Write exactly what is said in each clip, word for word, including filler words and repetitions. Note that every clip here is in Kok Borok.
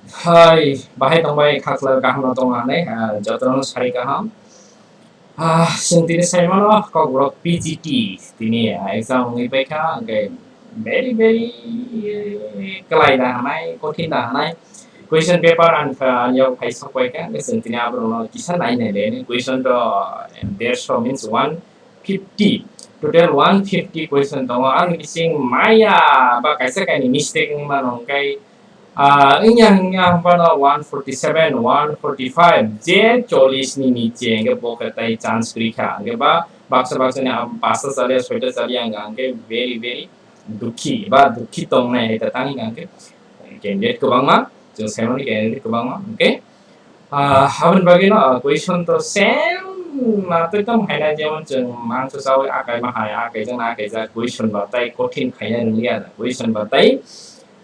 Hai, bahai tongbai khaklai kaham no tong anai, ah, jotono sari kaham. Ah, chwng tini sai mano Kokborok P G T tini, ah, exam wngwi paikha, hwnkhe very, very, eh, kwlai da hanai, kothin da hanai. Question paper ang kha, ang yok phai sok paikha, hwnkhe chwng tini aborokno kisa nai nai le, question to, eh, derso means one fifty, total one fifty question tongo. Ang bising maya ba kaisa kaini mistake wngmano, hwnkhe Ah, wngya, wngya, hwnphano one forty seven, one forty five, je chollish ni niche hwnkhe bo khe tai chance kwrwi kha. Hwnkhe ba baksa, baksa ni, ah, pasta chaliya, soita chaliya wngkha, hwnkhe very, very dukhi, ba dukhi tongnai hai ta tang wngkha, hwnkhe candidate kwbangma, chwng saimani candidate kwbangma, hwnkhe, ah, aboni bagwi no, ah, question to same, ah, twi tamo hai na, jemon chwng mangso chawi akai ma hai, akai jang akai jak, question ba tai kothin khaina rwngya, question ba tai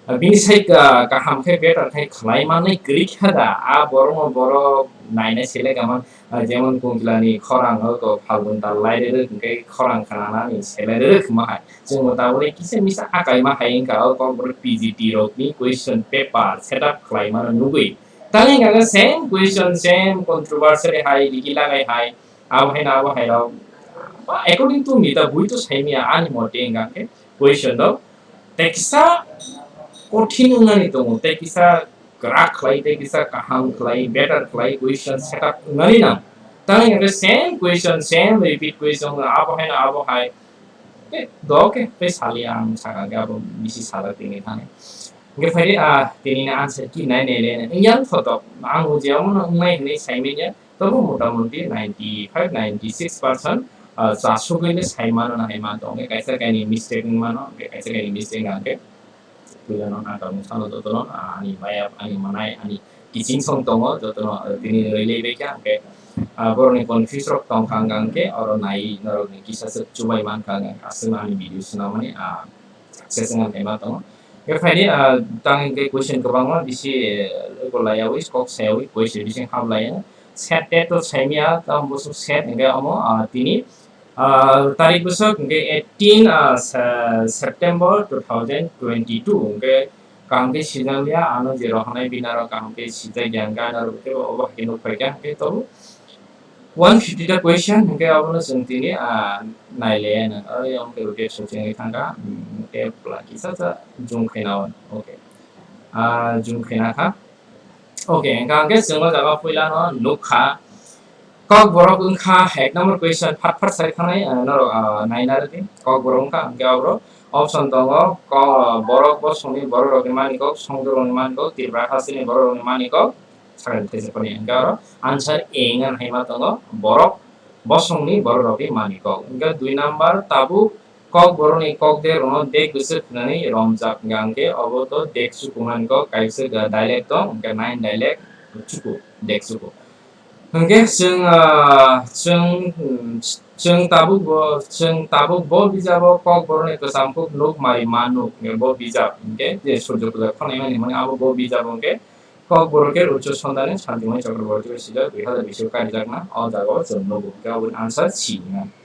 Ah, bini sai ka-, kaham khe better khe khlai manwi kwrwi kha da. A borokno borok nainai selek aman, ah, jemon Kungkilani khorang o ko Phalgun tal lai rwrwk hwnkhe khorang khnanani selai rwrwk ma hai. Chwng bo tabukni kisa misa akai ma hai wngkha o Kokborok P G T rokni question paper set up khlai mano nugwi. Tangwi hwnkha khe same question, same controversy hai, rigi lagai hai, abo hai na abo hai rok. Ba according to me, ta bui to sai maya ani mote hwnkha khe question rok tei kisa kothin wngnani tongo, tei kisa kwrak khlai, tei kisa kaham khlai, better khlai, question set up wngnani nang. Tangwi hwnkhe same question, same repeat question, abo hai no abo hai. Tei do khe tei sali ang saka khe abo bisi sala tini thani. Hwnkhe phai di, ah, tini ni answer ki nai nai le yang thotok. Ang bo je omo no wngnai hwnwi sai manya. Tobo motamuti ninety five, ninety six percent, ah, chasugwi le sai mano na hai ma tong. Hwnkhe kaisa kaini mistake wng mano, hwnkhe kaisa kaini mistake hwnkhe puila no nang tamo salo joto no, ah, ani maya, ani manai, ani kiching song tongo, joto no, ah, tini rwilai bai kha, hwnkhe, ah, borok ni confuse rok tong kha hwnkhe oro nai norok ni kisa se chubai man kha hwnkhe aswk no ani video swnamani, ah, success wngkha hai ma tongo. Hwnkhe phai di, ah, tang hwnkhe question kwbangma bisi, eh, golayawi kok sayawi question bising hablaiya. Set tet to saimya, tamo bwswk set hwnkhe omo, ah, tini, ah, tarik bwswk hwnkhe eighteen, ah, se-, September two thousand twenty-two hwnkhe kaham khe sijak liya, ano je rohornai bini aro kaham khe sijak ya hwnkhe, ano rwgwi khe obo hai khe nuk phai kha hwnkhe tobo one fifty ta question hwnkhe obono chwng tini, ah, nai le ya nang. Aro yang khe rotate sojengwi thang kha, hmm, hwnkhe pla kisa sa zoom khaina o. Okay. Ah, zoom khaina kha. Okay, hwnkha hwnkhe chwng o jaga puila no nuk kha. Kokborok wngkha ek number question, phat phat sai thangnai, ah, norok, ah, naina rwdi. Kokborok wngkha, hwnkhe aborok option tongo, ko-, borok bosongni borok rokni manikok, songdorokni manikok, Tripura hasteni borok rokni manikok, sakani thaichapani. Hwnkhe oro answer A wngkha hai ma tongo, borok bosongni borok rokni manikok. Hwnkhe dui number tabuk Kokborokni kok de rokno dek bwswk hwnwi romjak hwnkha hwnkhe obo to dek chuku manikok, kaisa dialect tong, hwnkhe nine dialect chuku, dek chuku. Hwnkhe chwng, ah, chwng, chwng tabuk bo, chwng tabuk bo bijabo Kokborokni kwcham kuk nuk mari ma nuk, hwnkhe bo bijap hwnkhe je Surjo Puja khwnaimani hwnmani abo bo bijabo hwnkhe Kokborok khe Rucho Sondani Santimoni Chakraborty bai swijak dui hazar bish o karijakna, o jagao chwng nugo, hwnkhe aboni answer C wngkha.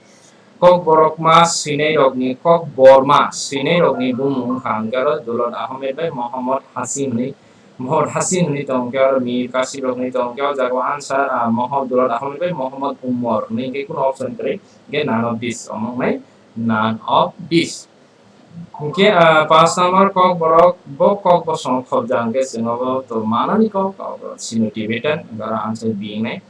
Kokborokma swinairokni, Kokborma swinairokni bumung wngkha, hwnkhe aro Dulot Ahmed bai Mohammad Hasim hwnwi, Mohammad Hasim hwnwi tongo, hwnkhe aro Mir Kasim rok hwnwi tongo, hwnkhe o jagao answer, ah, Mohammad Dulot Ahmed bai Mohammad Umar hwnwi hwnkhe kunu option kwrwi, hwnkhe none of this, omo wngnai none of this. Hwnkhe, ah, paanch number Kokborok, bo kok bosongo khobjak hwnkhe chwng obo to manani kok, kok Sino-Tibetan, hwnkhe oro answer B wngnai.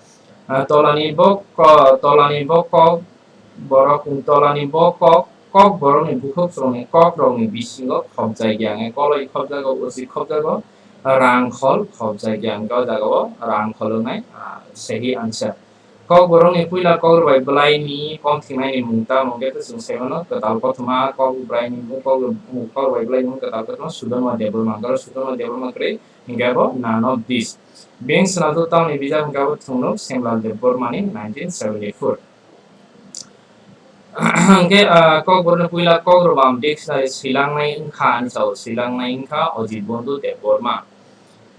Ah, tolani bo ko-, tolani bo Kokborok, tolani bo kok, Kokborokni bukhukchrokni kokrokni bisingo khobjakya hwnkhe koloi khobjago, uchi khobjago, rangkhol khobjakya hwnkhe o jagao rangkhol wngnai, ah, sehi answer. Kokborokni puila kok rwbai bwlaini kom thwngnaini mung tamo hwnkhe chwng sai mano kwtal kothoma kok bwlaini mung kok, kok rwbai bwlaini mung kwtal kothoma Sudama Debbarma, hwnkhe oro Sudama Debbarma kwrwi hwnkhe abo none of this. Beng swnamjak tamni bijap hwnkhe abo thwngno Semlal Debbarmani nineteen seventy-four. Hwnkhe, ah, Kokborokni puila kok rwbam dictionary swilangnai wngkha, ani sao swilangnai wngkha Ojit Bondhu Debbarma.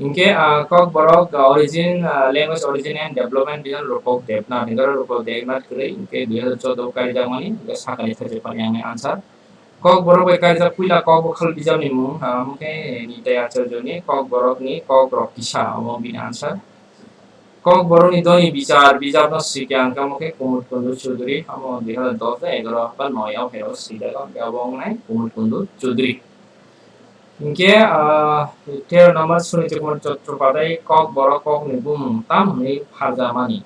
Hinkhe, ah, Kokborok, ah, origin, ah, language origin and development bini Rupak Debnath, hinkhe Rupak Debnath kwrwi, hinkhe dui hazar choudo o karijakmani, hinkhe sakani thaichapani ang answer. Kokborok bai kaijak puila kokbokhal bijapni mung, ah, omo khe Nitai Acharyani Kokborokni Kokrok kisa, omo bini answer. Kokborokni doni bichar bijapno swikha hwnkhe omo khe Kumud Kundur Chudri, omo dui hazar dos ba egaroh ba noi o phaio swijak, omo khe obo wngnai Kumud Kundur Chudri. Hinkhe, ah, tero number Suniti Kumar Chattopadhyay Kokborok kokni bumung tam hwnwi pharjakmani.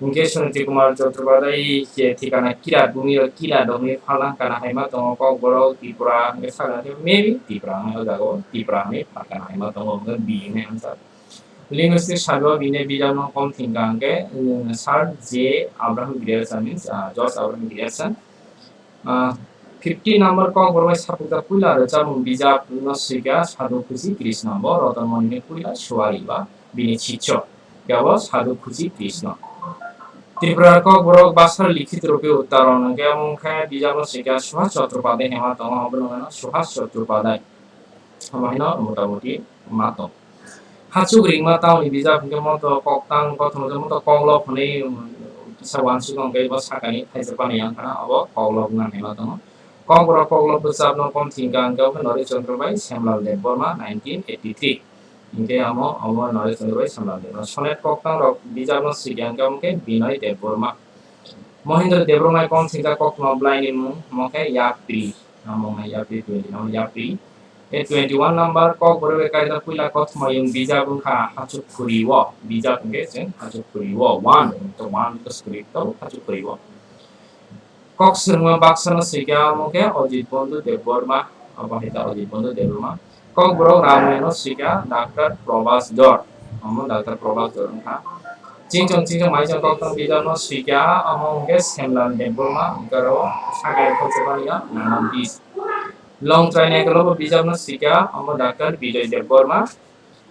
Hinkhe Suniti Kumar Chattopadhyay je thikana kirat bumiro kirat rokni phalna kana hai ma tongo Kokborok Tripura hwnkhe sakha khe maybe Tripura hwnwi o jaga o Tripura hwnwi phalkana hai ma tongo hwnkhe B hwnwi answer. Linguistic side o bini bijapno kom thwngkha hwnkhe, mm, Sir J Abraham Grierson means, ah, George Abraham Grierson. Ah, fifty number Kokborok bai sapukjak puila rwchapmung bijapno swikha Sadhu Khusi Krishna, bo Roton Monini puila suari ba bini sichok, kebo Sadhu Khusi Krishna. Tripura Kokborok Basar Likhit Rupi Uttaron hwnkhe omo wngkha bijapno swikha Suhas Chattopadhyay hema tongo, obo wngkha Suhas Chattopadhyay. Omo haino motamuti ma tong. Hachuk ringma tamoni bijap hwnkhe moto koktang kothoma khe moto koklop hwnwi, um, kisa uansukha hwnkhe bo sakani thaisa panwi wngkhana obo koklop wngna hima tongo. Kokborok koklop bwchapno kom thwngkha hwnkhe obo khe Noresh Chandra bai Semlal Debbarma nineteen eighty-three. Hinkhe omo, omo Noresh Chandra bai Semlal Debbarma. Sonnet koktangrok bijapno swikha hwnkhe omo khe Binoy Debbarma. Mohindra Debbarma kom thwngkha koktwma bwlaini mung, omo khe Yapri. Omo wngkha Yapri twenty, omo Yapri. E twenty-one number Kokborok bai kaijak puila kothoma yung bijap wngkha Hachukkhuri o. Bijap hwnkhe chwng Hachukkhuri o. One, to one to script to Hachukkhuri o. Kok swrwngma baksano swikha omo khe Ajit Bandhu Debbarma. Obo hai ta Ajit Bandhu Debbarma. Kokborok Ramayano swikha Doctor Probas Dhar. Omo Doctor Probas Dhar wngkha. Chingchong chingchong maichang koktang bijapno swikha omo hwnkhe Semlal Debbarma, hwnkhe aro sakha khe khoroksa paniya Nanandis. Longtrai naikologo bijapno swikha omo Doctor Bijoy Debbarma.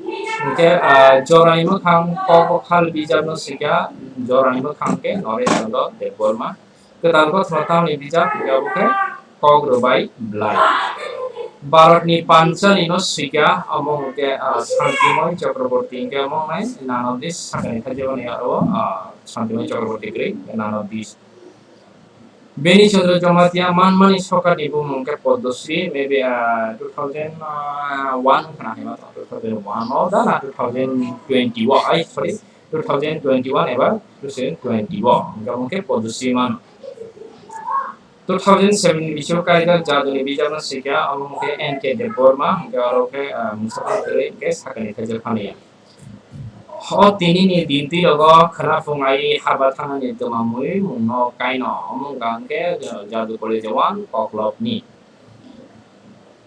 Hwnkhe, ah, Jorani Mwkhang Kokbokhal bijapno swikha, Jorani Mwkhang khe Noresh Chandra Debbarma. Kwtal kothoma tamni bijap hwnkhe obo khe Kok Rwbai Bwlai. Bharatni Panchalino swikha, omo hwnkhe, ah, Santimoy Chakraborty hwnkhe omo wngnai Nanandis sakani thajabani aro, ah, Santimoy Chakraborty kwrwi Nanandis. Beni Chandra Jamatia manmani sokarni bumung khe Padma Shri, maybe, ah, two thousand one khna hai ma tong, two thousand one o da na two thousand twenty o, ai, sorry, two thousand twenty-one eba two thousand twenty o, hwnkhe omo khe Padma Shri man. Two thousand seven ni bisingo kaijak jaduni bijapno swikha, omo khe N K Debbarma, hwnkhe oro khe, ah, mungsa kwrwi hwnkhe sakani thaijak phanaya. O tinini bintwi rogo khwnaphung ai haba thangnani twmamwi mungno kaino, omo wngkha hwnkhe Jadu College one Koklopni.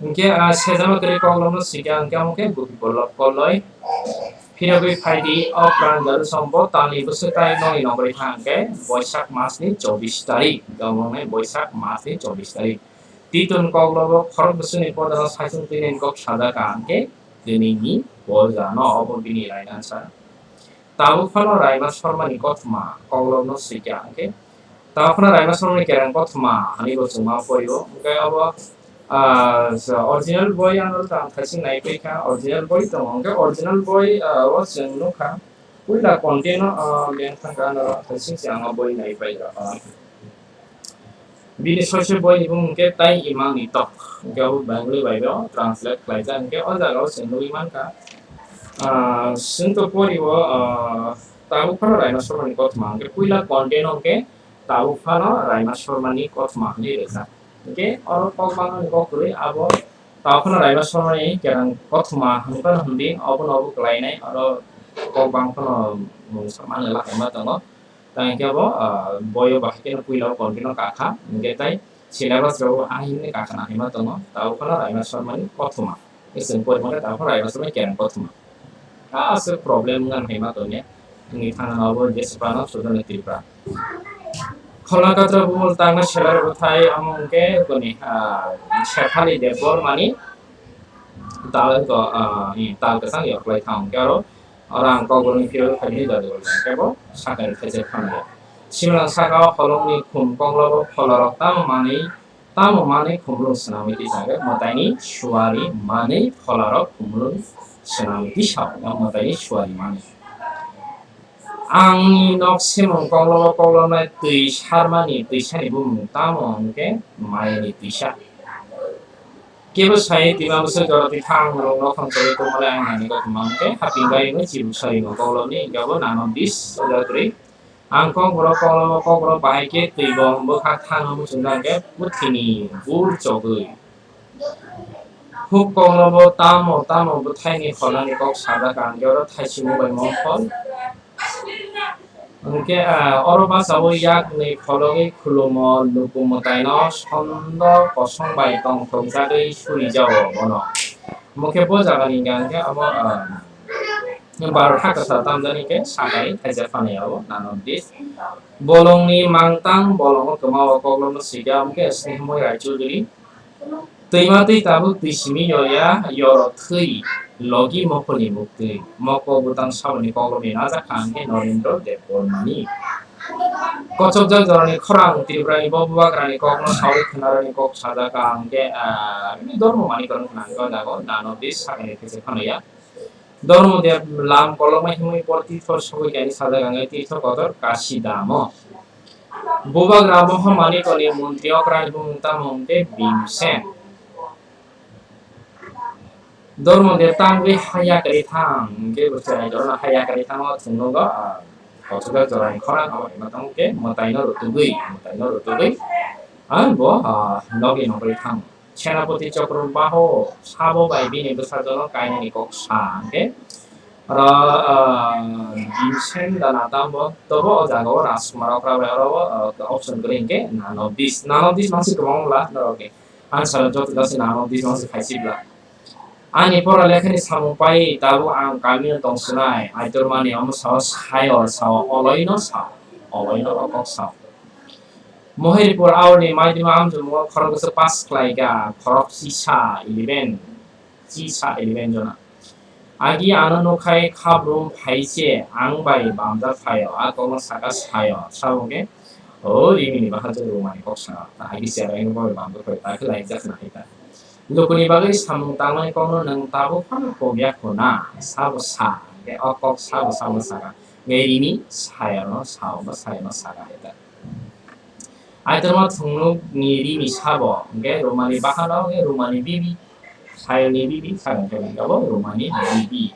Hwnkhe, ah, sejama kwrwi Koklopno swikha hwnkhe omo khe Gopi Ballabh Koloi. Phirogwi phaidi o pran Jadu Songbo talni bwswk tai nokni nongkhorwi thang hwnkhe Boisak masni chobbish tarik, omo wngkha Boisak masni chobbish tarik. Titun Koklobo khorok bwswkni podano saichung twinani kok sajak kha hwnkhe twnini bojano obo bini rainansa. Tabuk phano Raima Sormani kothoma Koklopno swikha hwnkhe, tabuk phano Raima Sormani kereng kothoma hwnwi bo chwngma porio. Hwnkhe obo, ah, original boi ano tang thaising nai paikha, original boi tongo. Hwnkhe original boi, ah, o chwng nukha. Puila content o, ah, beng thangkha ano thaising se ang o boi nai paikha. Bini soise boini bumung khe Tai Imangni Tok, hwnkhe abo Bengali bai bo translate khlaijak, hwnkhe o jaga o chwng nugwi mankha. Ah, chwng to pori o, ah, tabuk phano Raima Sormani kothoma, hwnkhe puila content o hwnkhe tabuk phano Raima Sormani kothoma hwnwi rwjak. Hwnkhe oro kok bangmani kok kwrwi abo tabuk phano Raima Sormani kereng kothoma hwnwi phano hwnwi obono obo kwlainai, oro kok bang phano mungsa manwi lahaima tongo. Tang khe bo, ah, boyo bahai kheno puila o content no kakha, hwnkhe tai syllabus rok o ahimni kakha nangkhaima tongo, tabuk phano Raima Sormani kothoma. Chwng pori mankha tabuk phano Raima Sormani kereng kothoma. Aswk problem wngna nangkhaima tongya. Wngwi thangna obo jesa phano Sudhana Tripura. Kholna katra bumul tangna selai rwthai amo hwnkhe koni, ah, Sethali Debbarmani tal ko, ah, tal kwchang yorklai thang hwnkhe aro Oro ang Kokborokni phiyok khaimani jadu hwnkhe bo sakani thaisa phanai. Simanang saka o holongni khum konglobo pholarok tamo manwi, tamo manwi khumulwng swnamwi tisa hwnkhe mwtaini suari manwi pholarok khumulwng swnamwi tisa hwnkhe mwtaini suari manwi. Angni nok simung konglobo koklopnai twi sarmani twisani bumung tamo hwnkhe mayani twisa. Kebo sai tima bwswk jora twi thang rok no khon choli tongmale ang nani kok mang khe haping bai no chibu sai no kok lobni hingke abo nano dis o jora kwrwi. Ang kok borok kok lobo kok borok bahai khe twi bom bwkha thang no muchung jang khe bwthwini bur chogwi. Huk kok lobo tamo tamo bwthaini kholani kok sajak ang khe oro thaisimo bai mongkhol. Hwnkhe, ah, oro bachao yakni khologwi khulumo luku mwtaino sondo kosong bai tongthok jagwi surijao bono. Hwnkhe bo jagani hwnka hwnkhe abo, ah, barotha kwchar tamjani khe sakani thaisa phanai abo nano dis. Bolongni mangtang bolongo kwmao koklono swikha hwnkhe Snehmoi Raichudri. Twima twi tabuk twi simi yoya, yoro thwi, logi mokolni muktwi, moko bwtang saboni koklopni najak kha hwnkhe Norendra Debbarmani. Kochopjak jorani khorang Tripurani bo bubagrani kokno saui khwnarani kok sajak kha hwnkhe, ah, bini dormo mani kwrwng khna hwnkhe o jaga o nano dis sakani khe se phano ya. Dormo de lam kolokma himwi bo tirtho sogwi kani sajak ang tirtho kotor Kashi damo. Bubagra Mohamani koni montri okrani bumung tamo hwnkhe Bhimsen. Dormo de tangwi haya kwrwi thang hwnkhe bo chwrai jorano haya kwrwi thango thwngnogo, ah, kochopjak jorani khorang abo hima tamo hwnkhe mwtaino rutugwi, mwtaino rutugwi, ah, bo, ah, nokni nokri thang. Senapati Chokrobaho sabo bai bini bwsajwkno kainani kok sa hwnkhe, oro, ah, Bhimsen da natambo tobo o jagao Rajkumar okra bai oro o, ah, option kwrwi hwnkhe nano dis, nano dis mangsi kwbang wngla norokni answer joto jase nano dis mangsi phaisibla. Ani pora lekhani samung pai tabuk ang kamio tongsinai, aitormani omo sao saio sao oloino sao, oloino o kok sao. Mohiripur aoni maidima amchungo khorokbwswk pass khlaikha, khorokchisa eleven, chisa eleven jona. Agi ano nukhai khabrum phaise ang bai bamjak phaio, a kokno saka saio, sabo hwnkhe, "O rimini bahai jwk rwmani kok saka, ta agi chera wngwi bo bai bamjak phaio, ta khe laijak khna hai ta." Lukuni bagwi samung tangmani kokno nwng tabuk phano kok ya khuna, sabo sa, hwnkhe o kok sabo sabo saka, hwnkhe rimi sayono sao, bo sayono saka hai ta. Aitorma thungnukni rimi sabo, hwnkhe rwmani bahano, hwnkhe rwmani bibi, sayoni bibi, sakni khe abo rwmani bibi.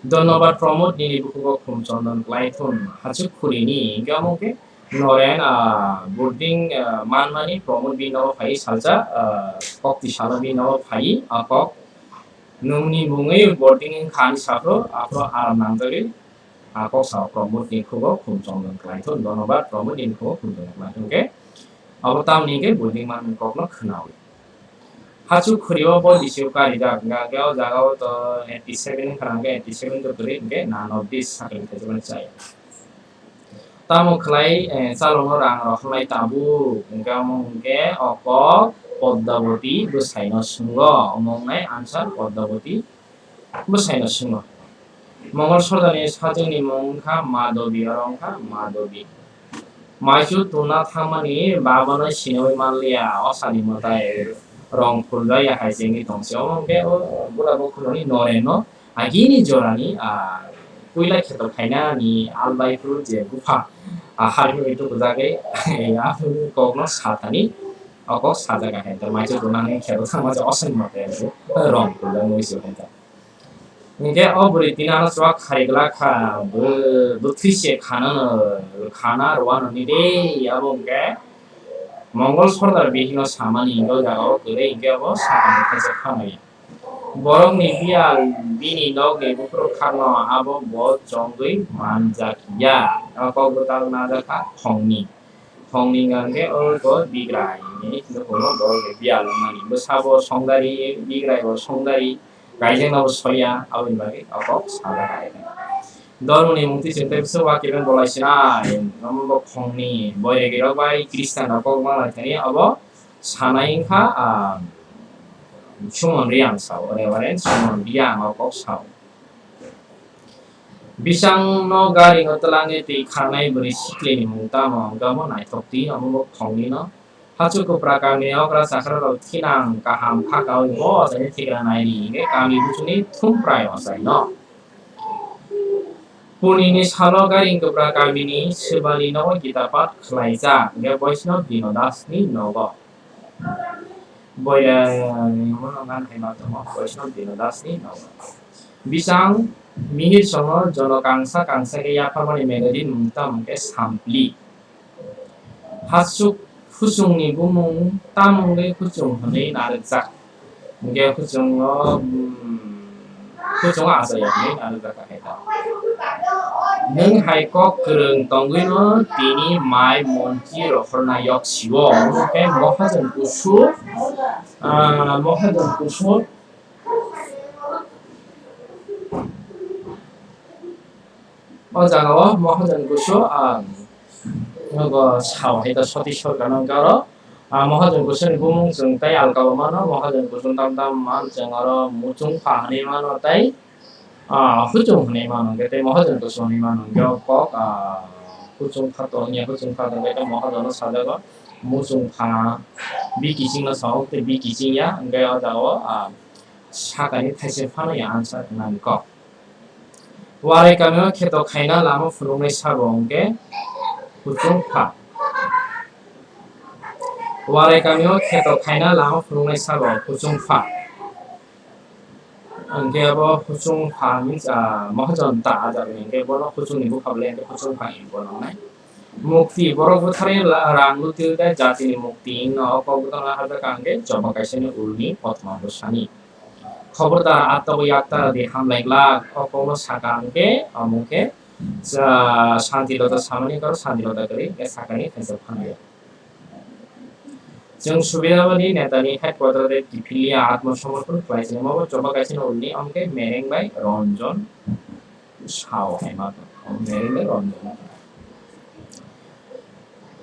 Dhonnobad Pramod nini bukhugo khum chondon kwlai thun, hachuk khurini, hwnkhe omo khe Noren, ah, boarding, ah, manmani Pramod bini nogo phai salsa, ah, kok twi salo bini nogo phai, ah, kok nwngni mungwi boarding wngkha ani saphro, aphro aram nangjagwi. A kok sao Pramod ni khugo khum chondon kwlai thun, Dhonnobad Pramod ni khugo khum chondon kwlai thun khe, abo tamni hwnkhe building manmani kokno khwnawi. Hachuk khuri o bo D C o karijak, hwnkha hwnkhe o jaga o to eighty seven wngkha, hwnkhe eighty seven to kwrwi hwnkhe nano dis sakni thaijakmani chai. Tamo khlai, eh, chalokno rang rohornai tabuk, hwnkhe omo hwnkhe o kok Padmavati bwsaino swngo, omo wngnai answer Padmavati bwsaino swngo. Mongol Sordarni sajwkni mung wngkha Madhabi, oro wngkha Madhabi. Maichu tuna thangmani babano siniwi manliya, o sani mwtai rong phuljaya hai chengwi tongsi. Omo hwnkhe o bura bokhorokni Noreno agini jorani, ah, puila kheto khainani albai phuru je bupha, ah, harmoni tukujagwi, ah, kokno sathani, o kok sajak hai ta. Maichu tuna hwnwi kheto thangma je osoni mwtai rong phuljak mui se hai ta. Hingke o bwrwi tini ano chuak khari glak kha, bw-, bwthwi se khana no, khana rwano ni de, abo hingke Mongol Sordar bihikno samani hingke o jaga o kwrwi hingke abo sakani khaisa khamaya. Borokni biyal bini nokni buphuru khakno abo bo chongwi manjak ya. O kok bwtal najak kha khongni. Khongni hingka hingke o bo bigrai hinwi nukhungo borokni biyal wngmani. Bwsabo songdari, bigrai bo songdari, kaijengno bo soya, aboni bagwi o kok sajak hai. Dormoni mungtwi chwng tei bwswk wakhe ben bolai sinai, omo bo khongni boiregirok bai Khristianrok kok manglai thani obo sanai wngkha, ah, Sumon Riang sao, Reverend Sumon Riang o kok sao. Bisangno garingo twlangwi twi kharnai bwrwi siklini mung tamo hwnkhe omo naithok twi, omo bo khongnwino. Hachuk kwpra kamini okra chakrarok thinang kaham phakaui bo ochaini thikra naidi hwnkhe kami buchuni thumprai ochaino. Punini salo garing kwpra kamini swbali nogo Gita path khlaijak hwnkhe Vaishnav Dino Dasni nogo. Boirani hwnmano ngan hai ma tongo Vaishnav Dino Das ni nogo. Bisang mihir songo jono kangsa kangsa khe yapharmani magazine mung tamo khe Sampli. Hachuk huchungni bumung tamungwi huchung hwnwi narwkjak. Hwnkhe huchungo, hmm, huchungo achaiya hwnwi narwkjak kha khe ta. Nwng hai kok kwrwng tongwino tini mai monti rohorna yok sio, hwnkhe Mohajon Kusu, ah, Mohajon Kusu, O jaga o Mohajon Kusu, ah, nogo sao hai ta soti sorkar no hwnkhe oro, ah, Mohajon Kusu ni bumung chwng tei alka bo mano, Mohajon Kusu tam tam man chwng oro Muchung Pha hinwi mano tei, ah, Huchung hinwi mano hwnkhe tei Mohajon Kusu hinwi mano hwnkhe o kok, ah, Huchung Pha to wngya, Huchung Pha to hwnkhe tei Mohajon no sajago Muchung Pha, B Kiching no sao tei B Kiching ya hwnkhe o jaga o, ah, sakani thaisa phano ya answer nani kok. Warai kamio kheto khaina lama phunuknai sabo hwnkhe Huchung Pha. Warai kamio kheto khaina lama phunuknai sabo Huchung Pha. Hwnkhe abo Huchung Pha means, ah, Mohajon ta ajak hwnkhe bono Huchungni bupha belai hwnkhe Huchung Pha hinwi bono wngnai. Mukti, borok butharwi la-, rang lutwi tei jatini mukti wngno o kok bwtangno hapjak kha hwnkhe choba kaisani ulni kothoma bwsani. Khobordar, attogo yakta di hamlai glak, o kokno saka hwnkhe, omo khe, cha-, Santi Lota samani karo Santi Lota kwrwi hwnkhe sakani khaisa phano ya. Chwng Subidabadi netani headquarter de kiphilya atmasamorpon khlai sinai, omo choba kaisani ulni, omo khe Mereng bai Ranjan. Sao hai ma tong, Mereng bai Ranjan.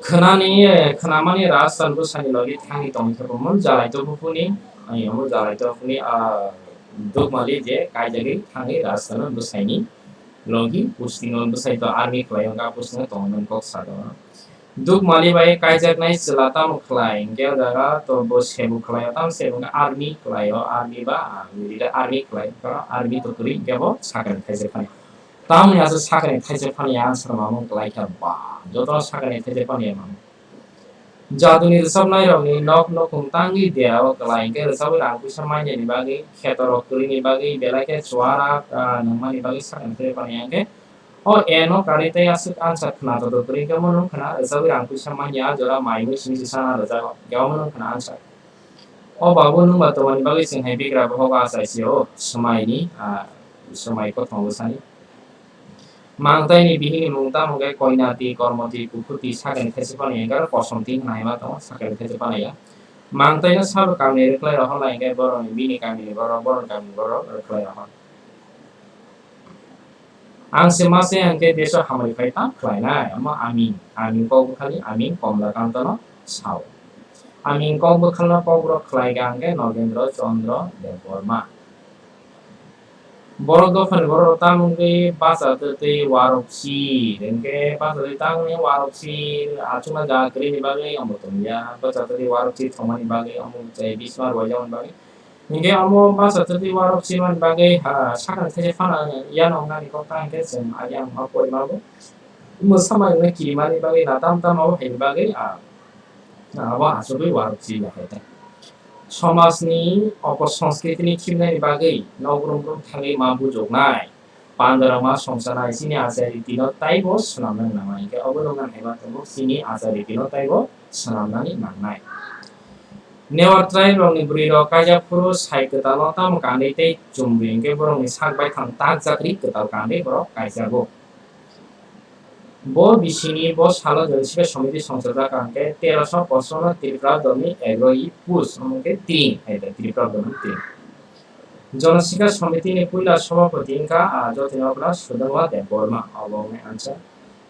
Khwnani, eh, khwnamani Rajchan bwsani logi thangwi tongwi khe bo mun jalai to buphuni, ai omo jalai to buphuni, ah, Dukmali je kaijagwi thangwi Rajchan bwsaini logi posting o bwsai to army khlai wngkha, posting o tongwi mani kok sa tongo. Dukmali bai kaijaknai chwla tamo khlai, hwnkhe o jaga to bo sebu khlai o, tamo sebu wngkha army khlai o, army ba, ah, military army khlai wngkha, army to kwrwi hwnkhe bo sakani thaisa phani. Tamoni aswk sakani thaisa phani ya, ang swrwngmung kwlai kha ba, jotono sakani thaisa phani ya mano. Jaduni rwchapnairokni nok nukhung tangwi derao kwlai hwnkhe rwchapwi rang puisa mainani bagwi, khetorok kwrwini bagwi, belai khe chuarak, ah, nungmani bagwi sakani thaisa phani ya hwnkhe o eno kwrwi tei aswk ansa khna joto kwrwi hwnkhe omo nung khna rwchapwi rang puisa manya, jora maiwi simi sisa na rwjago, hwnkhe omo nung khna ansa. O babu, nwng ba tongmani bagwi chwng hai bigra bohogo achai se o, swmaini, ah, swmai kothoma bwsani. Mangtaini bihikni mung tamo khe Koinati, Kormoti, Kukhuti, sakani thaisa phano ya, hwnkhe aro Kosomti hwnwi hai ma tongo, sakani thaisa phano ya. Mangtaino sabo kamini rwkhlai rohor lai hwnkhe borokni, bini kamini borok, borokni kamini borok rwkhlai rohor. Ang se ma se hwnkhe deso hamari phai tam khlainai, omo aming, aming kok bwkhali aming Komla Kantano sao. Aming kok bwkhalno kokborok khlai kha hwnkhe Nogendro Chandra Debbarma. Borok dophani borok tamo wngwi bacha twtwi warok si, hwnkhe bacha twtwi tamo wngwi warok si achukna jaga kwrwini bagwi omo tongya, bacha twtwi warok si thwngmani bagwi omo chai bismar wajakmani bagwi. Hingke omo basa twtwi warok chimani bagwi, ha, sakani thaisa phano yano wngnani kok ta hingke chwng agi ang ma pori mago. Mwsa mai wngna kirimani bagwi na tam tam abo haini bagwi, ah, abo achugwi warok chini hai ta. Somajni opo sanskritini khibnani bagwi nogrum brum thangwi ma bujoknai. Pandarokma songchanai chini achai ritino taibo swnamnani nangnai. Hingke obo nokna naima tongo chini achai ritino taibo swnamnani nangnai. Newar tribe rokni bwrwi rok kaijak phuru sai kwtalo tamo kangwi tei chumri hingke borokni sak baithang takjak ri kwtal kangwi borok kaijago. Bo bisini bo salo Jonosika Somiti songchajak hingke teroso pochonno Tripura dolni egroi pus hingke tring hai Tripura dolni tring. Jonosika Somitini puila sobapoti wngkha, ah, Jotini Okra Sudanwa Debbarma, obo wngkha answer.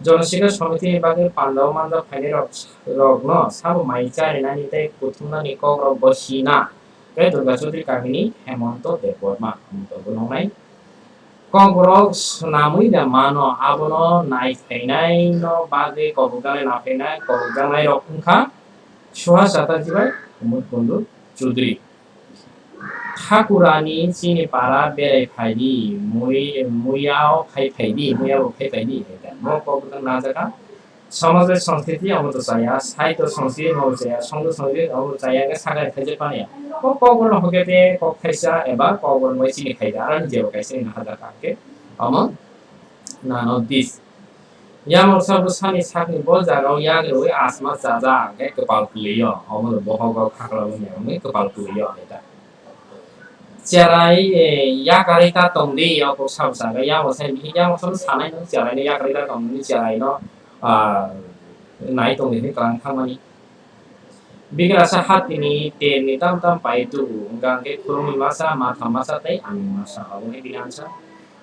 Jonosika Somitini bagwi pandao manjak phainai rok, rokno sabo mai charinani tei kuthumnani kokrok bo sina, tei Durga Chaudhuri kamini Hemonto Debbarma, Hemonto bo nongnai. Kokborok swnamwi da mano, abono nai phainaino bagwi kobokjaknai na phainai, kobokjaknai rok wngkha Suhas Chatterjee bai Kumud Kundu Chaudhuri. Thakurani chini para berai phaidi, mui-, muiao phai phaidi, muiao phai phaidi, hai ta. Bo kok bwtang najakha. Samaj bai sanskriti amo to chaya, sahitya sanskriti amo chaya, songdo sanskriti amo chaya, hwnkhe sakani thaisa phano ya. O kokborok no hwnkhe te kok thaisa eba kokborok bai chini khaida, aroni jebo kaisa wngna hajakha hwnkhe omo none of this. Yamok sabo sani sakni bo jaga o yagrwi asma chaja hwnkhe kwpal kwlwi o, omo no bohogo khakla wngya wngwi kwpal kwlwi o hai ta. Cherai, eh, yakarwi ta tongdi, o kok sabo saga, yamok sai bihi, yamok sabo sanai no cherai no yakarwi ta tongdi, cherai no, ah, nai tongdi hinwi kwlang thangmani. Bigrasa hatini terni tam tam pai tubu, hwnkha hwnkhe khurumwi masa, matham masa tei aming masa, obo hai bini ansa.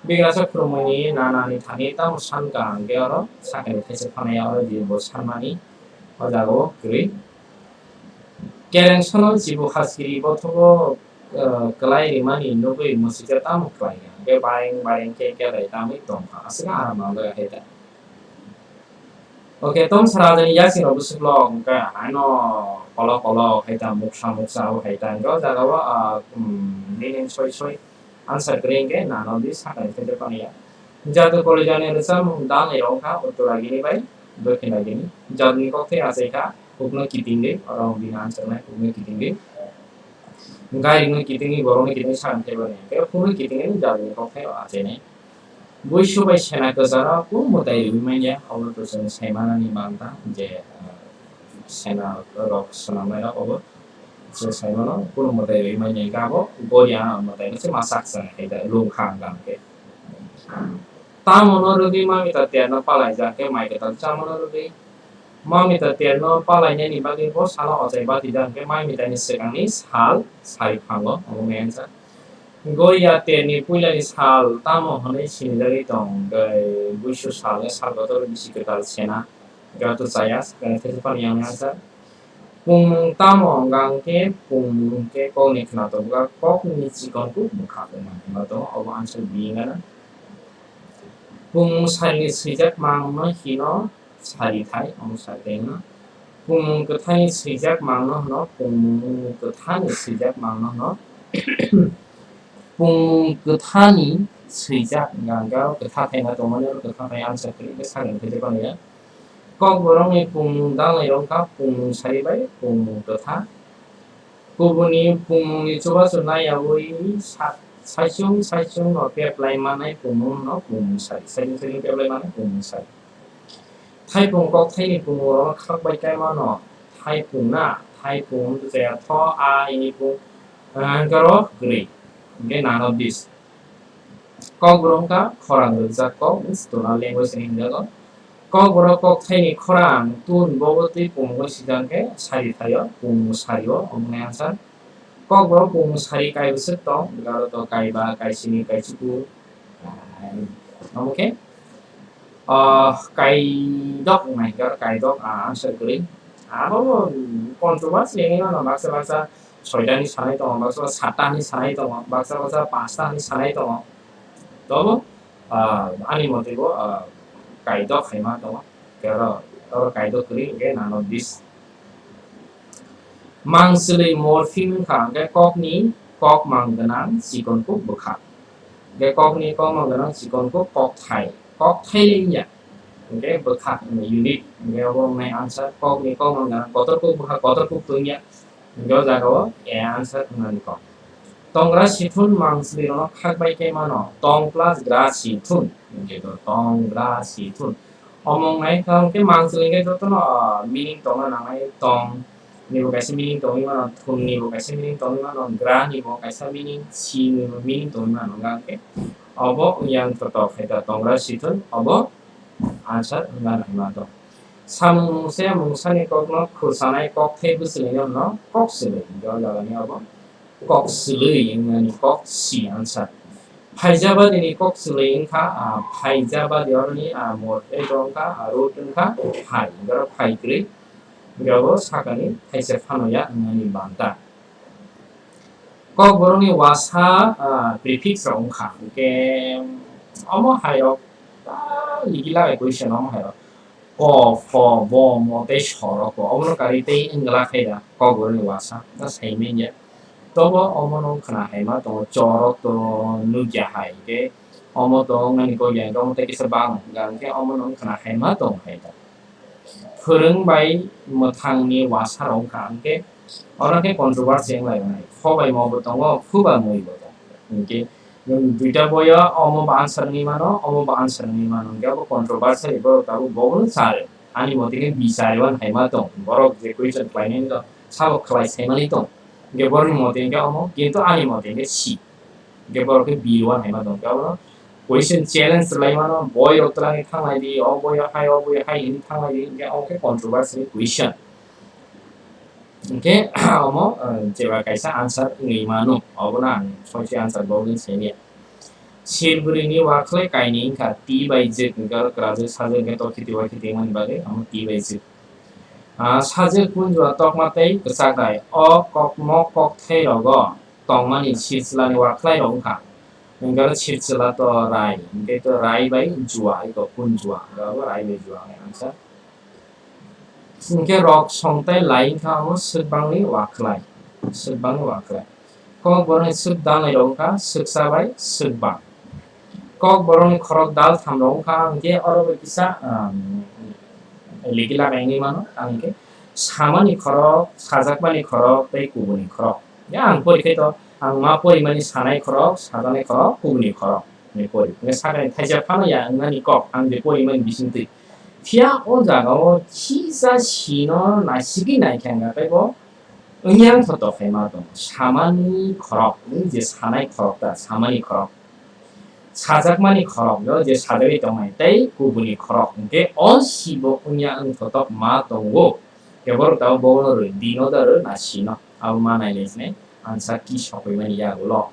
Bigrasa khurumwini nanani thani tamo sankha hwnkhe oro sakani thaisa phanaya oro jibbo sanmani o jaga o kwrwi. Kereng sono chibu haskiri bothogo, eh, kwlai rimani nugwi mwswija tamo kwlai ya? Hwnkhe baring baring khe kelai tamwi tongkha. Aswk aram nang bai hai ta. Okay, tong sara jani yasing rok bwswk lok hwnkhe ano kolok kolok hai ta muksa muksa o hai ta hwnkhe o jaga o, ah, um, nini soi soi answer kwrwi hwnkhe nano di sakani thai phano ya. Jadu koloijani rwchapmung dalni rok wngkha uttor agini bai dokhin agini. Jaduni kokthai achai kha. Hukno kitingwi, oro bini answer nai hukno kitingwi. Gairikno kitingwi, borokno kitingwi sakni thaibo ni. Tei hukno kitingwi jabini kokthai o achainai. Buisu bai sena kwcharo kunu mwtai riwi manya, obo to chwng saimanani banta je, ah, sena rok swnamnai rok obo chwng saimano kunu mwtai riwi manya, hwnkhe abo goria mwtai no se ma sak chang hai da lung kha hwnkhe. Tamo no rwgwi mamita terno palaijak khe mai kwtal chamo no rwgwi. Mamita terno palainani bagwi bo salo ochai batijak hwnkhe mamitani swkangni sal sari phango, omo maya wngkha. Goria terni puilani sal tamo hwnwi sinijagwi tong, tei buisu sal khe sal kotor bisi kwtal sena, joto chaya, swkangni thaichuk phano yang yang sa. Pungmung tamo wngkha hwnkhe, pungmung hwnkhe kokni khwnatok bwkha, kokni chikon kuk bwkha hwnma tongo, obo answer B wngkha na. Pungmung salni swijak mangno hino sari thai, omo sari thai hino. Pungmung kwthani swijak mangno hino, pungmung kwthani swijak mangno hino. Pungmung kwthani swijak, hwnkhe oro kwtha thaima tongmani, oro kwtha thai answer kwrwi khe sakni khe tei phano ya. Kokborokni pungmung dalnai rok wngkha pungmung sari bai pungmung kwtha. Kubuni pungmungni chubachu naiyaui sa-, saichung saichung no peplai manai pungmung no pungmung sari. Saichung saichung peplai manai pungmung sari. Thaipung kokthaini pungmungrokno khakbai kaimano thaipung na, thaipung wngkha tho, a, ini pung, ah, hwnkhe oro kwrwi. Hwnkhe none of this. Kokborok wngkha khorang rwjak kok, tonal language hinwi hwnjago. Kokborok kokthaini khorang tun bobo twi pungmungwi swijak khe sari thaio, pungmung sario, omo wngkha answer. Kokborok pungmung sari kaibwswk tong, garo to kaiba, kaisini, kaisukhu. Omo khe, ah, kaidok wngnai hwnkhe oro kaidok, ah, answer kwrwi. Abo bo controversy wngwi mano baksa baksa soita hinwi sanai tongo, baksa baksa satta hinwi sanai tongo, baksa baksa pasta hinwi sanai tongo. Tobo, ah, ani mote bo, ah, kaidok hai ma tongo. Tei oro, oro kaidok kwrwi hwnkhe none of this. Mangchwlwi morpheme wngkha hwnkhe kokni kokmang gwnang chikon kuk bwkha. Hwnkhe kokni kokmang gwnang chikon kuk kokthai. Kokthai le wngya. Hwnkhe bwkha, unit. Hwnkhe obo wngnai answer. Kokni kokmang gwnang kotor kuk bwkha, kotor kuk to wngya. Hwnkhe o jaga o A answer wngnani kok. Tongra sithun mangchwlwi rokno khakbai khe mano. Tong plus gra sithun. Hwnkhe to tongra sithun. Omo wngnai kha hwnkhe mangchwlwi hwnkhe jotono, ah, meaning tongna nangnai tong. Ni bo kaisa meaning tongwi mano, thun ni bo kaisa meaning tongwi mano, gra ni bo kaisa meaning, si ni bo meaning tongwi mano, hwnkha hwnkhe obo yang thotok hai ta tongra sithun, obo answer wngna nai ma tong. Samung mungsa mungsani kokno khursanai kokthai bwswlwino hwno kok swlwi, hwnkhe o jagani obo kok swlwi wngnani kok si answer. Phaijabadini kok swlwi wngkha, ah, phaijabadi oroni, ah, mot tei wngkha, ah, root wngkha phai, hwnkhe oro phai kwrwi. Hwnkhe abo sakani thaisa phano ya wngnani banta. Kokborokni wasa, ah, prefix rok wngkha. Hwnkhe omo hai rok, ah, ligila bai question omo hai rok. Ko, pho, bo, mo tei so rok bo. Obono karwi tei wngla khai da kokborokni wasa. Ta sai manya. Tobo omono wngkhna hai ma tongo, chorok to nukya hai. Hwnkhe omo to wngnani kok ya, hwnkhe omo tei kisa bang wngkha. Hwnkhe omono wngkhna hai ma tongo hai da. Phwrwng bai mwthangni wasa rok wngkha, hwnkhe oro khe controversy wnglainai. Kho bai mo bo tongo, phu ba mui bo tongo. Hwnkhe nwng duita boyo omo bo answer wngwi mano, omo bo answer wngwi mano, hwnkhe abo controversy, borok tabuk bo bono chare. Ani mote khe bichari wan hai ma tong, borok je question khlainai no sabo khlai sai manwi tong, hwnkhe borokni mote hwnkhe omo, kintu ani mote hwnkhe si. Hwnkhe borok khe biruan hai ma tong khe abo question challenge lai mano, boi rok twlangwi thanglai di, o boi hai, o boi hai hinwi thanglai di, hwnkhe abo khe controversy question. Hwnkhe omo, eh, jeba kaisa answer wngwi mano, obono ang soichi answer bo wngwi sai liya. Sir bwrwini wakhlai kainwi wngkha ti bai jwk, hwnkhe oro kwrajwk sajwk hwnkhe tokhiti wakhiti wngmani bagwi omo ti bai jwk. Ah, sajwk punjua tokma tei kwchak rai. O kokmo kokthai rogo tongmani sir chwlani wakhlai rok wngkha. Hwnkhe oro sir chwla to rai, hwnkhe to rai bai jua, iko punjua, abo rai bai jua wngkha. Hwnkhe rok song tei lai wngkha abo swkbangni wakhlai, swkbangni wakhlai. Kokborokni swk danai rok wngkha swksa bai swkbang. Kokborokni khorok dal tham rok wngkha, hwnkhe oro bai kisa, um, ligi lagai wngwi mano, ang hwnkhe samani khorok, sajakmani khorok tei kubuni khorok. Ya, ang pori khe to, ang ma porimani sanai khorok, sajaknai khorok, kubuni khorok hinwi pori. Hwnkhe sakni thaisa phano ya wngnani kok, ang je porimani bisingtwi. Phiya o jagao kisa sino naisigwi naikha wngkha tei bo wngya wngthotok khaima tongo. Samani khorok, wng je sanai khorok ta, samani khorok. Sajakmani khorok, yo je sajagwi tongnai, tei kubuni khorok, hwnkhe o sibo wngya wngthotok ma tongo. Khe borok tabuk bono rw, dino da rw na sino, abo ma nailai sinai, ansa ki sokoi mani yagulo.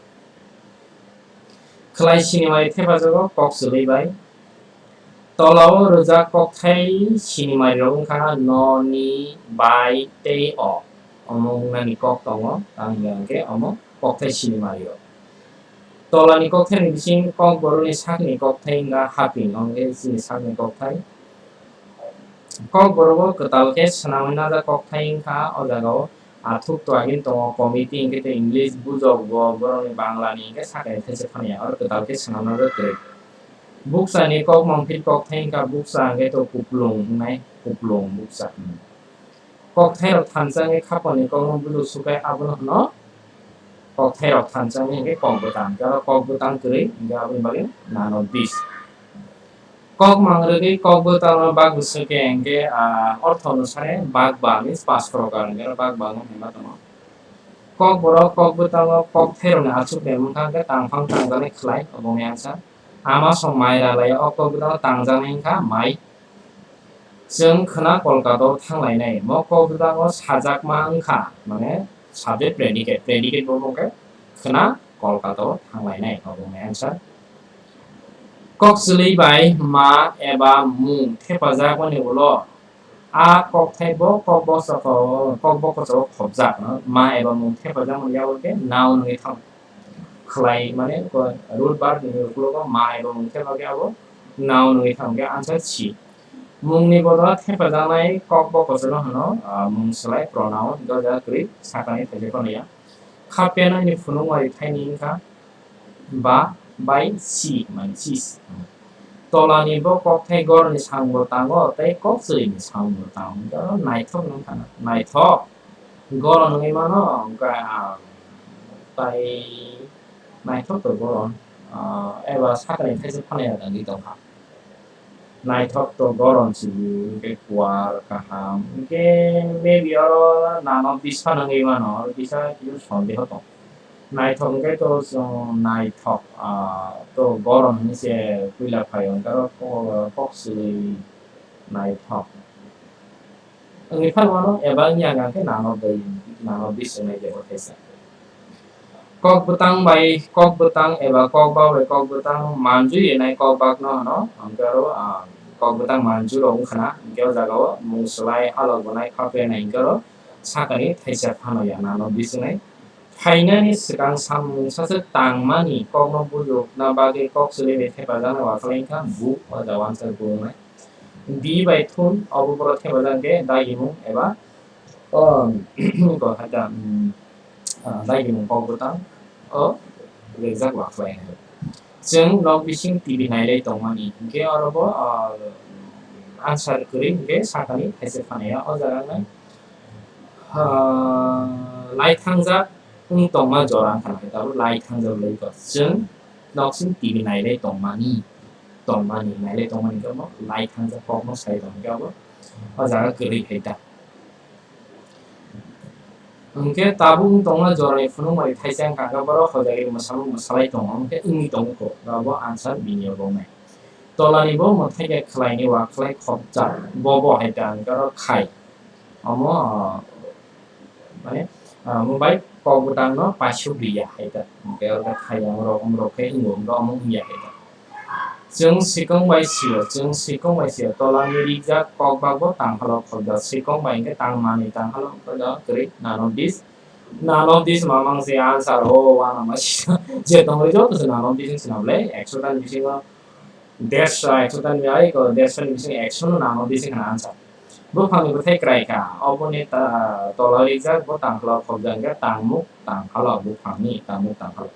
Khlai sinimari thepajago kok chwlwi bai. Tolao rwjak kokthai sinimari rok wngkha no, ni, bai tei o. Omo wngnani kok tongo, tamo hwnkhe omo kokthai sinimari rok. Tolani kokthaini bising kokborokni sakni kokthai wngkha haping, omo khe chini sakni kokthai. Kokborok o kwtal khe swnamwi najak kokthai wngkha o jagao. Athuk twagin tongo committee hwnkhe tei English bujok bo borokni Banglani hwnkhe sakni thaisa phano ya, oro kwtal khe swnamna rw kwrwi. Buksani kokmang phir kokthai wngkha buksa hwnkhe to kuplung wngnai, kuplung buksa. Kokthai rok thansa wngkhe khapangni kokno bujok sukhai abono hwno kokthai rok thansa wngkhe kok bwtang, hwnkhe oro kok bwtang kwrwi hwnkhe aboni bagwi nano bis. Kok mang rwgwi kok bwtangno bak bwswk khe hwnkhe, ah, ortho onusare bak ba means pas prokar hwnkhe oro bak ba wngma tongo. Kok borok kok bwtango kok thairokni achukni wngkha hwnkhe tangphang tangjaknai khlai obo wngya wngsa. Ama song mai ralai o kok bwtango tangjaknai wngkha mai. Chwng khwna Kolkata o thanglainai. Mo kok bwtango sajakma wngkha, mane subject predicate, predicate bo wngkha khwna Kolkata o thanglainai obo wngya wngsa. Kok chwlwi bai ma eba mung thepajak mani ulo a kokthai bo kok bokoso, kok bokoso o khopjak, no? Ma eba mung thepajak mani yago khe noun wngwi thang khlai, mane ko-, root verb ni ukulogo ma eba mung thepajak khe abo noun wngwi thang khe answer C. Mungni bodol thepajaknai kok bokosono hwno, ah, mung swlai pronoun, hwnkhe o jaga kwrwi sakani thaisa phano ya. Khapya nini phunukmari thaini wngkha ba bai si, mane sis. Tolani bo kokthai goroni samung bo tango tei kokchwlwini samung bo tango. Hwnkhe oro naithok wngkha na, naithok. Goron wngwi mano, hwnkhe, ah, tai naithok to goron, ah, eba sakni thaisa phano ya dagwi tongkha. Naithok to goron simi, hwnkhe kuar kaham, hwnkhe maybe oro nano bisa nangwi mano, oro bisa kisu sondeho tong. Naithok hwnkhe to chwng naithok, ah, to goron hinwi se puila phaio, hwnkhe oro ko-, kok swi naithok. Wngwi phano mano eba wngya hwnkhe nano dei, nano bis wngnai tebo theisa. Kok bwtang bai kok bwtang eba kok bak bai kok bwtang manjui wngnai kok bakno hwno, hwnkhe oro, ah, kok bwtang manjui rok wngkha na, hwnkhe o jagao mung swlai halok bwnai khapya nai hwnkhe oro sakani thaisa phano ya nano bis wngnai. Phainani swkang samung sasak tangmani kokno bujokna bagwi kok chwlwi bai thepajaknai wakhlai wngkha bu, o jaga answer bu wngnai. Di bai thun, obo borok thepajak hwnkhe dagimung eba, o, ko haida, mm, ah, dagimung kok bwtang, o, rwjak wakhlai hai. Chwng nok bising T V nailai tongmani, hwnkhe oro bo, ah, answer kwrwi hwnkhe sakani thaisa phanaya o jaga nai. Ah, lai thangjak wng tongma jora wngkha na, tabuk lai thangjak lai kok. Chwng noksing T V nailai tongmani, tongmani, nailai tongmani khe omo lai thangjak kokno sai tong khe abo o jaga kwrwi hai ta. Hwnkhe tabuk wng tongma jorani phunukmani thaisa wngkha, hwnkhe borok hojagwi mwsamung mwsalai tongo, hwnkhe wngwi tongo kho, abo answer bini abo wngnai. Tolani bo mwthai khe khlaini wakhlai khopjak, bo bo hai ta hwnkhe oro khai. Omo, ah, mane, ah, mobile kok bwtangno paisuk liya hai ta. Hwnkhe oro khai yang rok, um rok khe wngo, hwnkhe omo wngya hai ta. Chwng sikong bai sio, chwng sikong bai sio. Tolani rijak kokbak bo tangkhalo khopjak. Sikong bai hwnkhe tangmani tangkhalo khopjak kwrwi none of this. None of this mamang se answer o wana ma sio. Je tongwi joto se none of this wngse na bwle. Ekso tani bisingo derso, ekso tani ai ko derso ni bisingo ekso no none of this wngkha na answer. Buphangni bwthai kwrai kha. Oboni ta-, tola rijak bo tangkhalo khopjak hwnkhe tangmuk tangkhalo buphangni tangmuk tangkhalo.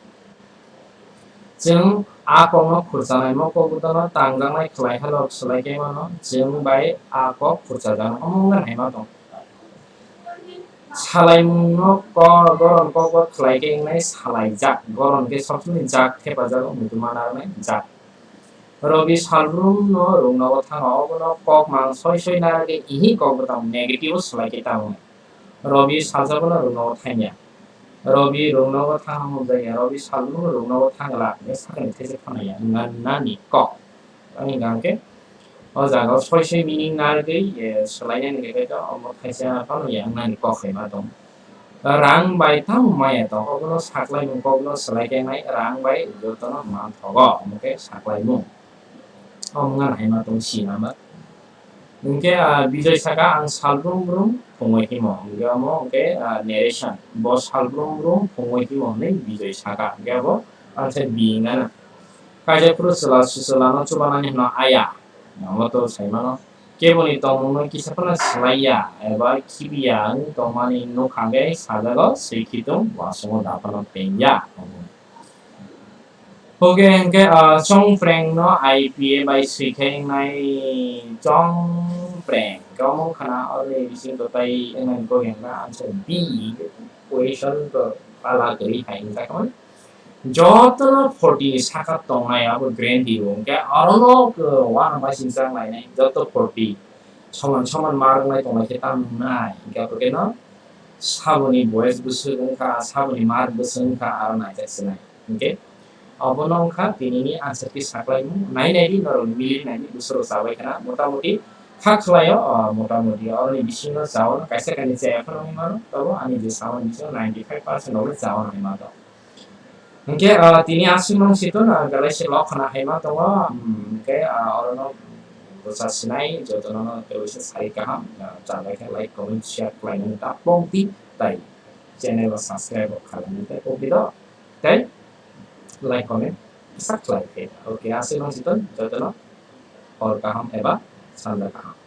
Chwng a kokno khurchanai mo kokbwtano tangjaknai khlai halok swlai khe mano, chwng bai a kok khurchajaknai omo wngna hai ma tong. Salaimungno ko-, goron kokbo khlai khe wngnai salaijak, goron khe sobsomoi jak thepajago muitu mana rwnai jak. Robi salbrumno rungnogo thango, obono kok mang soi soi narwgwi ihi kokbwtang negative o swlai khe tamo. Robi salsa bono rungnogo thangya. Robi rungnogo thang hamjak ya. Robi salsa bono rungnogo thangla. Sakni these phano ya. Ngan nani kok. Ani hwnkhe o jaga o soi soi meaning narwgwi, eh, swlainani khe khe omo thaisa phano ya nani kok hai ma tong. Rang bai tamo maya tong. Obono saklaimung kokno swlai khe nai rang bai jotono manthogo. Omo khe saklaimung. Omo wngkha hai ma tong si number. Hwnkhe, ah, Bijoy saka, "Ang salbrum brum phungwi himo." Hwnkhe omo hwnkhe, ah, narration. Bo salbrum brum phungwi himo hwnwi Bijoy saka. Hwnkhe abo answer B wngkha na. Kaisa phuru chwla, chwlano chubanani hwno aya. Omo to sai mano. Keboni tongmungno kisa phano swlaiya eba khibiya wng tongmani nukha hwnkhe sajago, swi khitung uasungo da phano pengya. Oke, hwnkhe, ah, chongpreng no I P A bai swi khe wngnai chongpreng. Khe omo wngkha na oro ni bising to tai wngnani kok wngkha answer B, question to pala kwrwi hai wngkha khe. Jotono forty ni saka tongnai abo guarantee rw hwnkhe orono, uh, uanama singchang lainai joto forty soman soman mark wngnai tonglai khe tamo wngnai hwnkhe abo kheno saboni boyes bwswk wngkha, saboni mark bwswk wngkha, aro naijak sinai. Hwnkhe obono wngkha tinini answer khe saklaimung. Nai naidi norok mili naidi bwswk rok chabai khna motamoti kha khlaio, ah, motamoti oroni bisingo chaono kaisa kainwi chaya phano wngwi mano, tobo ani je samani bisingo ninety five percent rok le chaono wngwi mano. Hwnkhe, ah, tini aswk nung siton, ah, belai se lok khna hai ma tongo, hmm, hwnkhe, ah, orono bwsa sinai jotono no kebo se sai kaham, ah, chajak khe like, comment, share khlainani ta pongdi, tai channel o subscribe bo khlainani ta pongdi do, tei like, comment kisa khlai khe. Okay, aswk nung siton jotono hor kaham eba sanja kaham.